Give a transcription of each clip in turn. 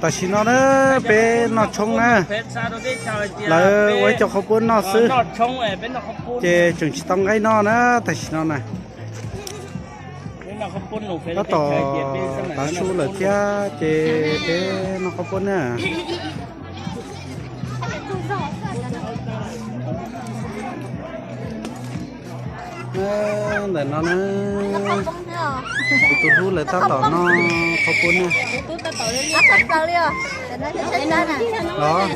Tam sim no na, peb noj tshoob na, lawv ua ib co qhaub poob noj xwb, ces tseem tsis tau nqaij noj na tam sim no na. Tab tom tav su lawm thiab ces peb noj qhaub poob na. Ntawm no na, kuv tus hlub lawv tab tom noj qhaub poob na. Los,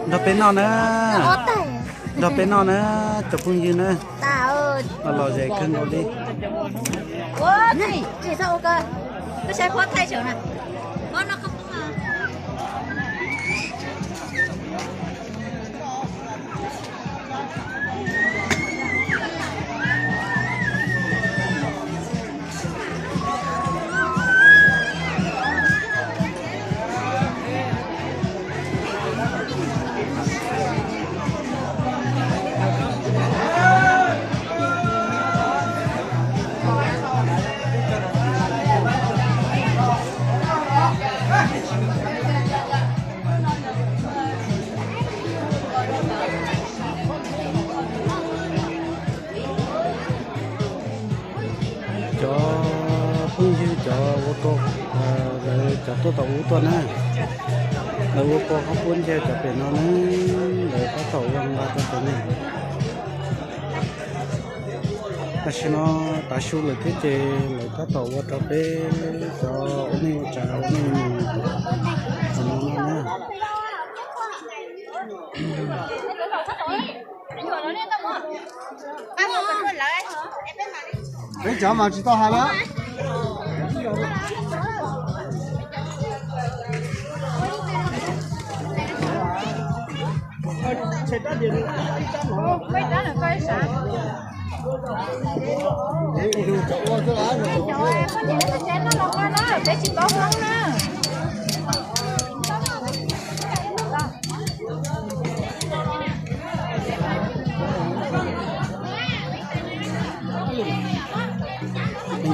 nrog peb noj na, nrog peb noj na, cov phooj ywg na, los lom zem kawg nkaus li. Cov phooj ywg cov ua kua, lawv cov tuaj tom ub tuaj na, lawv ua kua qhaub poob ntsia cov pem no na, lawv tab tom ua nqa rau cov neeg. Tam sim no tav su lawm thiab ces lawv tab tom ua rau peb cov ua neej ua tsav ua neej mus tom no no na. Peb cov mas tsis tau hais lawm.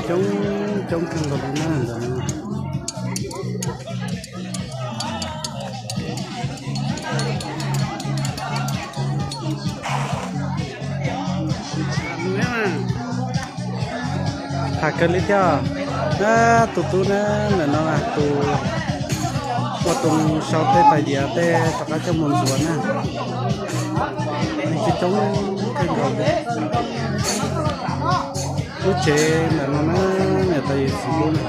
Coob coob kawg nkaus li na ntawm no. Tham kawg li thiab. Tus tub na, ntawm no tus ua tus sau tej tais diav tej rov qab coj mus ntxuav na. Coob coob kawg nkaus li. Lub tsev ntawm no na, niam tais yawm txiv lub na.